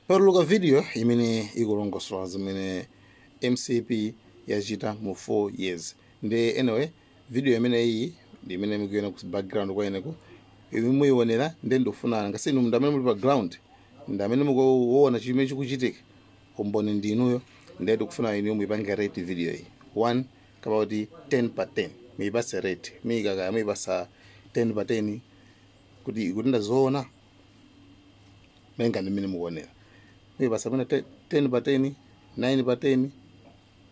Patuluka video imene ikulongosola zimene MCP yachita mu 4 years. Ndi anyway, video imene iyi ndi imene mukuiona ku background kwaeneko, imwe muyionera. Ndi ndikufuna ngasi inu ndi amene muli pa ground, ndi amene mukuona chimene chikuchitika, umboni ndi inuyo. Ndiye ndikufuna inuyo muyipange rate video iyi 1 kapa kuti 10 pa 10, muyipase rate, muyikakaya muyipasa 10 pa 10 kuti ikuti ndazoona malinga ndi mmene mukuonera. Muyipasa mwina 10 pa 10, 9 pa 10,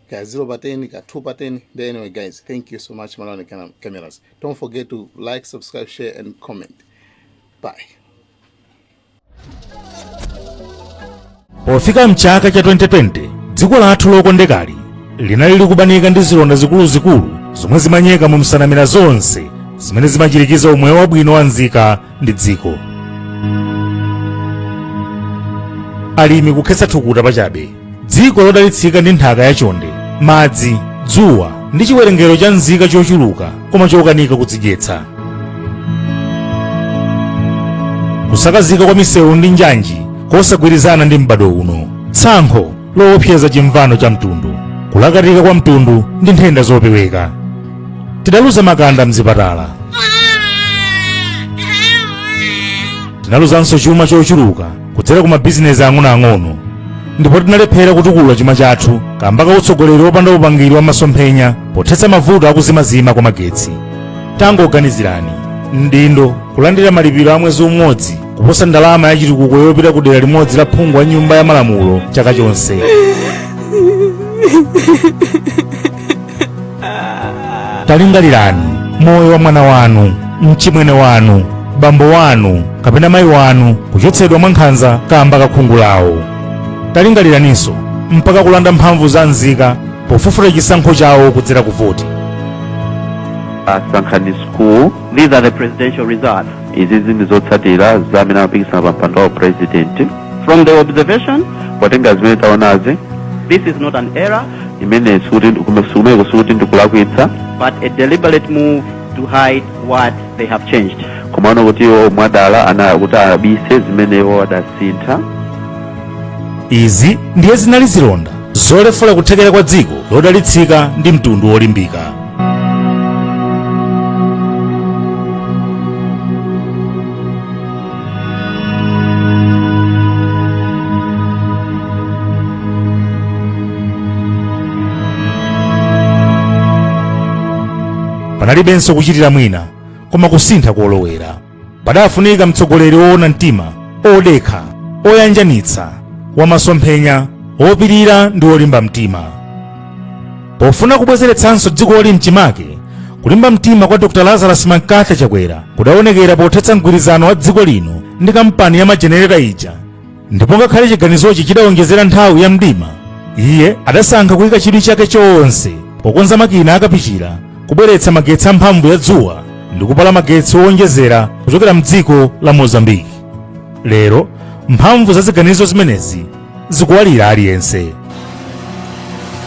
ka 0 pa 10, ka 2 pa 10. Then anyway guys, thank you so much. Malawi Cameras, don't forget to like, subscribe, share and comment. Bye. Pofika mchaka cha 2020, dziko lathu lokondekali linali likubanika ndi zilonda zikuluzikulu zomwe zimanyeka mu msanamira zonse zimene zimachirikiza umoyo wabwino wa nzika ndi dziko. Alimi kukhetsa thukuta pachabe. Dziko lodalitsika ndi nthaka yachonde, madzi, dzuwa ndi chiwerengero cha nzika chochuluka, koma chokanika kudzidyetsa. Kusakazika kwa misewu ndi njanji kosagwirizana ndi m'bado uno, tsankho loopseza chimvano cha mtundu, kulakatika kwa mtundu ndi nthenda zopeweka. Tidaluza makanda mzipatala, tinaluzanso chuma chochuluka kudzera ku mabizinesi ang'onoang'ono, ndipo tinalephera kutukula chuma chathu kamba ka utsogoleri wopanda upangiri wa masomphenya pothetsa mavuto akuzimazima kwa magetsi. Tangoganizirani, mdindo kulandira malipiro a mwezi umodzi kuposa ndalama ya chitukuko yopita ku dera limodzi la phungu wa Nyumba ya Malamulo chaka chonse. Talingalirani moyo wa mwana wanu, mchimwene wanu, bambo wanu kapena mayi wanu kuchotsedwa mwa nkhanza kamba ka khungu lawo. Talingaliraninso mpaka kulanda mphamvu za nzika pofufuta chisankho chawo kudzera ku voti. Sankhani School. These are the presidential results. Izi ndi zotsatira za amene amapikisana pa mpando wa president. From the observation, potenga zimene taonazi, this is not an error, imene sikumeko sikuti ndikulakwitsa, but a deliberate move to hide what they have changed. Komano kuti iwo mwadala ana kuti abise zimene iwo adasintha. Izi ndiye zinali zilonda zolefula kuthekera kwa dziko lodalitsika ndi mtundu wolimbika. Panalibenso kuchitira mwina, koma kusintha kolowera. Padafunika mtsogoleri woona mtima, odekha, oyanjanitsa, wamasomphenya, wopirira ndi wolimba mtima. Pofuna kubwezeretsanso dzikoli mchimake, kulimba mtima kwa Dr Lazarus McCarthy Chakwera kudaonekera pothetsa mgwirizano wa dziko lino ndi kampani ya majenereta ija. Ndipo ngakhale chiganizochi chidawonjezera nthawi ya mdima, iye adasankha kuyika chidwi chake chonse pokonza makina akapichira, kubweretsa magetsi amphamvu ya dzuwa ndi kupala magetsi owonjezera kuchokera mdziko la Mozambique. Lero mphamvu za ziganizo zimenezi zikuwalira aliyense.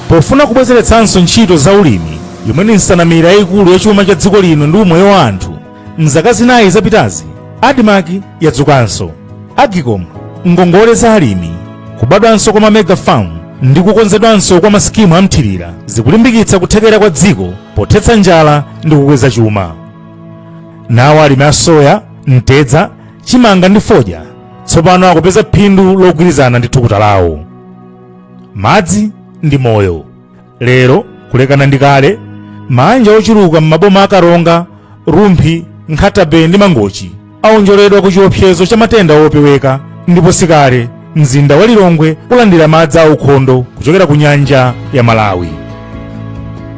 Pofuna kubwezeretsanso ntchito za ulimi, yomwe ndi nsanamira yayikulu ya chuma cha dziko lino ndi umoyo wa anthu, mzaka 4 zapitazi ADMARC yadzukanso, AGCOM, ngongole za alimi, kubadwanso kwa mamega farm ndi kukonzedwanso kwa masikimu amthirira zikulimbikitsa kuthekera kwa dziko pothetsa njala ndi kukweza chuma. Nawo alimi a soya, mtedza, chimanga ndi fodya tsopano akupeza phindu logwirizana ndi thukuta lawo. Madzi ndi moyo. Lero kulekana ndi kale, manja ochuluka m'maboma a Karonga, Rumphi, Nkhata Bay ndi Mangochi aonjoledwa ku chiopsezo cha matenda opeweka, ndipo sikale mzinda wa Lilongwe ulandira madzi aukhondo kuchokera ku nyanja ya Malawi.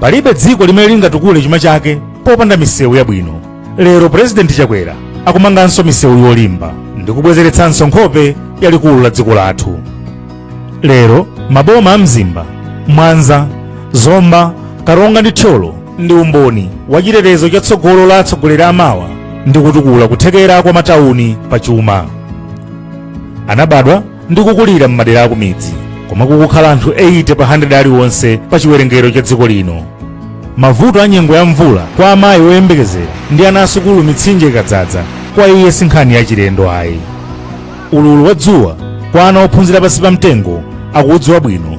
Palibe dziko limene lingatukule chuma chake popanda misewu yabwino. Lero Purezidenti Chakwera akumanganso misewu yolimba ndi kubwezeretsanso nkhope yalikulu la dziko lathu. Lero maboma a Mzimba, Mwanza, Zomba, Karonga ndi Thyolo ndi umboni wa chitetezo cha tsogolo la atsogoleri amawa ndi kutukula kuthekera kwa matawuni pa chuma. Anabadwa ndi kukulira m'madera akumidzi, koma kukukhala anthu 80 pa 100 aliwonse pa chiwerengero cha dziko lino. Mavuto a nyengo ya mvula kwa amayi oyembekezera ndi ana asukulu mitsinje ikadzadza, kwa iye si nkhani yachilendo ayi. Ululu wa dzuwa Kwa ana ophunzira pansi pa mtengo akuudziwa bwino.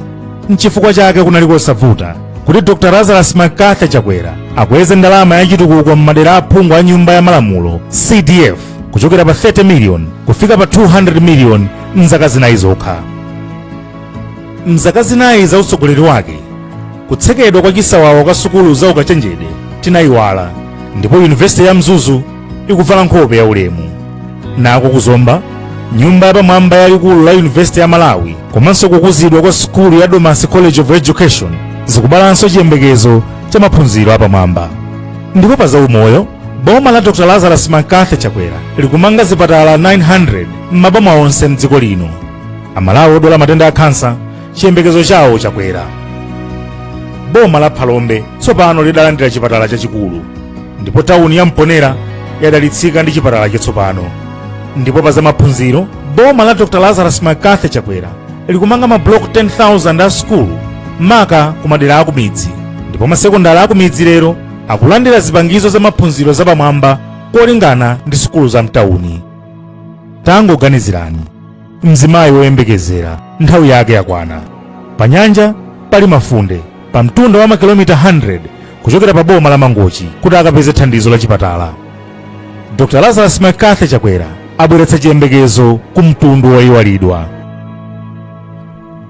Nchifukwa chake kunali kosavuta kuti Dr Lazarus McCarthy Chakwera akweze ndalama yachitukuko m'madera aphungu a Nyumba ya Malamulo, CDF, kuchokera pa 30 million kufika pa 200 million mzaka 4 zokha. Mzaka 4 za utsogoleri wake, kutsekedwa kwa chisawawa kwa sukulu za ukachenjede tinayiwala, ndipo Yunivesite ya Mzuzu ikuvala nkhope ya ulemu. Nako kuzomba, nyumba yapamwamba yalikulu la Yunivesite ya Malawi komanso kukuzidwa kwa sukulu ya Domasi College of Education zikubalanso chiyembekezo cha maphunziro apamwamba. Ndipo pa zaumoyo, boma la Dr Lazarus McCarthy Chakwera likumanga zipatala 900 m'maboma onse mdziko lino. Amalawi odwala matenda a khansa chiyembekezo chawo chakwera. Boma la Phalombe tsopano lidalandira chipatala chachikulu, ndipo tawuni ya Mponera yadalitsika ndi chipatala chatsopano. Ndipo pa zamaphunziro, boma la Dr Lazarus McCarthy Chakwera likumanga mablock 10,000 a sukulu maka ku madera akumidzi, ndipo masekondari akumidzi lero akulandira zipangizo za maphunziro zapamwamba kolingana ndi sukulu za mtawuni. Tangoganizirani, mzimayi woyembekezera nthawi yake yakwana, pa nyanja pali mafunde pa mtunda wa makilomita 100 kuchokera pa boma la Mangochi kuti akapeze thandizo la chipatala. Dr Lazarus McCarthy Chakwera abweretsa chiyembekezo ku mtundu woyiwalidwa.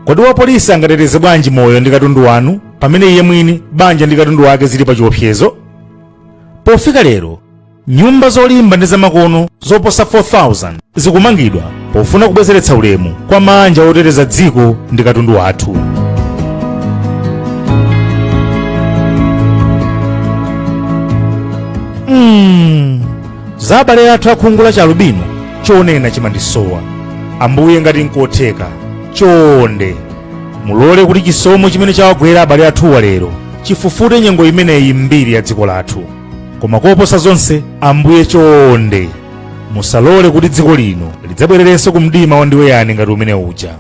Kodi wapolisi angateteze bwanji moyo ndi katundu wanu pamene iye mwini banja ndi katundu wake zili pa chiopsezo? Pofika lero, nyumba zolimba ndi zamakono zoposa 4,000 zikumangidwa pofuna kubwezeretsa ulemu kwa manja oteteza dziko ndi katundu wathu. Za abale athu akhungu la chalubino chonena chimandisowa. Ambuye, ngati nkotheka, chonde mulole kuti chisomo chimene chawagwera abale athuwa lero chifufute nyengo imeneyi mbiri ya dziko lathu. Koma koposa zonse, Ambuye, chonde musalole kuti dziko lino lidzabwererenso ku mdima wandiweyani ngati umene uja.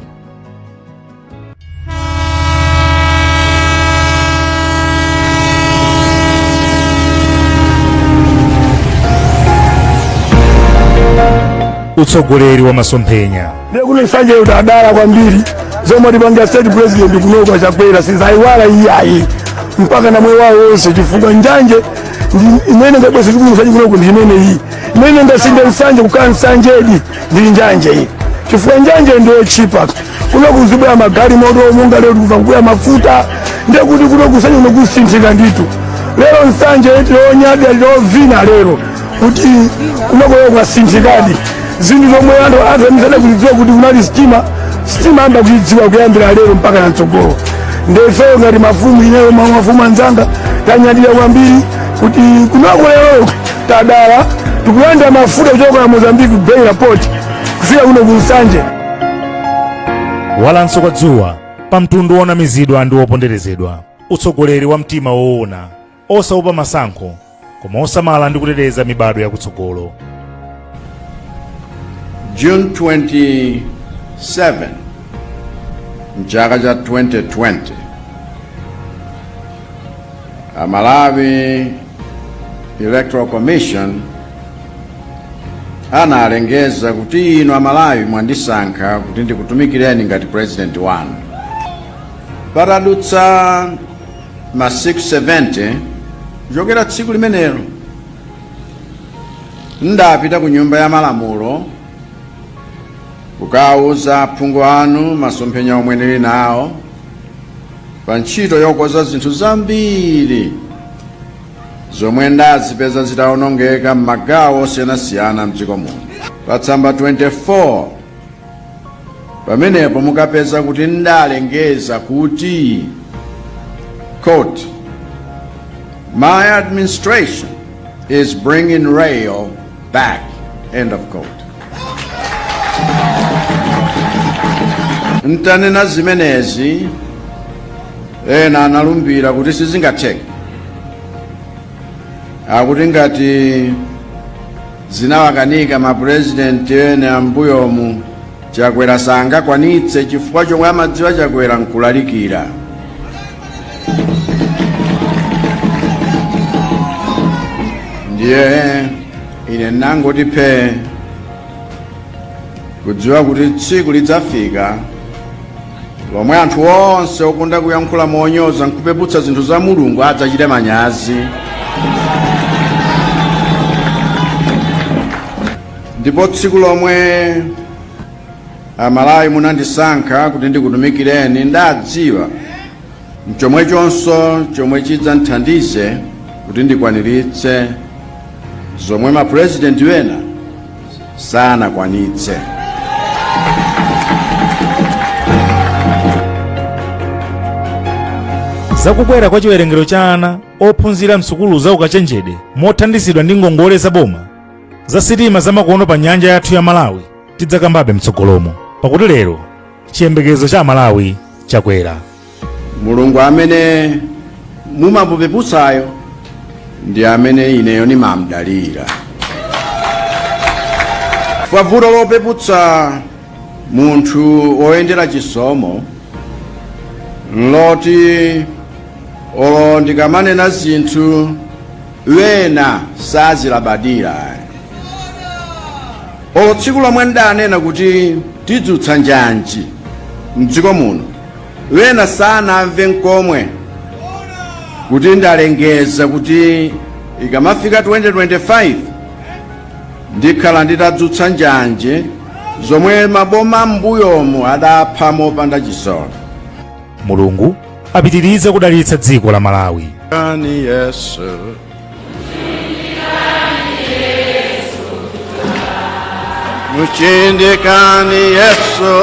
Utsogoleri wa masomphenya. Ndiye kuno Nsanje udadala kwambiri zomwe tipanga state president kunoko Chakwera sizayiwala iyayi mpaka na moyo wawo wonse, chifukwa njanje ndi imene ngabwese chikulu Nsanje kunoko ndi imene iyi imene ngasinde Nsanje kukhala Nsanjedi ndi njanje iyi, chifukwa njanje ndiyochipa. Kuno kuzibwera magalimoto monga lero tikuva kubwera mafuta, ndiye kuti kuno kusanje kuno kusinthika ndithu. Lero Nsanje tilonyadira, tilovina lero kuti kunoko kwasinthikadi zinthu zomwe anthu amisada kuzidziwa kuti kunali sitima. Sitima amba kuidziwa kuyambira lero mpaka na mtsogolo. Ndefeyo ngati mafumu, ineyo mafumu anzanga tanyadira kwambiri kuti kunoko lero tadala tikulandira mafuta kuchoka ku Mozambique, Beira Port, kufika kuno ku Nsanje. Walanso kwa dzuwa pa mtundu wonamizidwa ndi woponderezedwa. Utsogoleri wa mtima woona, osaopa masankho koma osamala ndi kuteteza mibado yakutsogolo. June 27 mchaka cha 2020, a Malawi Electoral Commission analengeza kuti inu Amalawi mwandisankha kuti ndikutumikireni ngati president wanu. Patadutsa masiku 70 kuchokera tsiku limenelo, ndapita ku Nyumba ya Malamulo kukawuza aphungu anu masomphenya omwe ndili nawo pa ntchito yokonza zinthu zambiri zomwe ndazipeza zitawonongeka m'magawo osiyanasiyana mdziko muno. Pa tsamba 24 pamenepo mukapeza kuti ndalengeza kuti, quote, "My administration is bringing rail back," end of quote. Ntanena zimenezi, ena analumbira kuti sizingatheke, akuti ngati zinawakanika mapurezidenti ena ambuyomu, Chakwera sangakwanitse, chifukwa chomwe amadziwa Chakwera nkulalikira. Ndiye ine nangoti phee. Kudziwa kuti tsiku lidzafika lomwe anthu onse okonda kuyankhula monyoza nkupeputsa zinthu za Mulungu adzachite manyazi. Ndipo tsiku lomwe Amalawi munandisankha kuti ndikutumikireni, ndadziwa mchomwechonso chomwe chidzandithandize kuti ndikwaniritse zomwe mapurezidenti wena sanakwanitse. Zakukwera kwa chiwerengero cha ana ophunzira msukulu za ukachenjede mothandizidwa ndi ngongole za boma, za sitima zamakono pa nyanja yathu ya Malawi, tidzakambabe mtsogolomo, pakuti lero chiyembekezo cha Amalawi chakwera. Mulungu amene mumamupeputsayo ndi amene ineyo nimamdalira. Vuto lopeputsa munthu woyendera chisomo nloti olo ndikamanena zinthu wena sazilabadira. Olo tsiku lomwe ndanena kuti tidzutsa njanji mdziko muno, wena sanamve nkomwe kuti ndalengeza kuti ikamafika 2025 ndikhala nditadzutsa njanji zomwe maboma m'mbuyomu adapha mopanda chisoni. Mulungu apitirize kudalitsa dziko la Malawi. Ani Yesu. Muchindikani Yesu.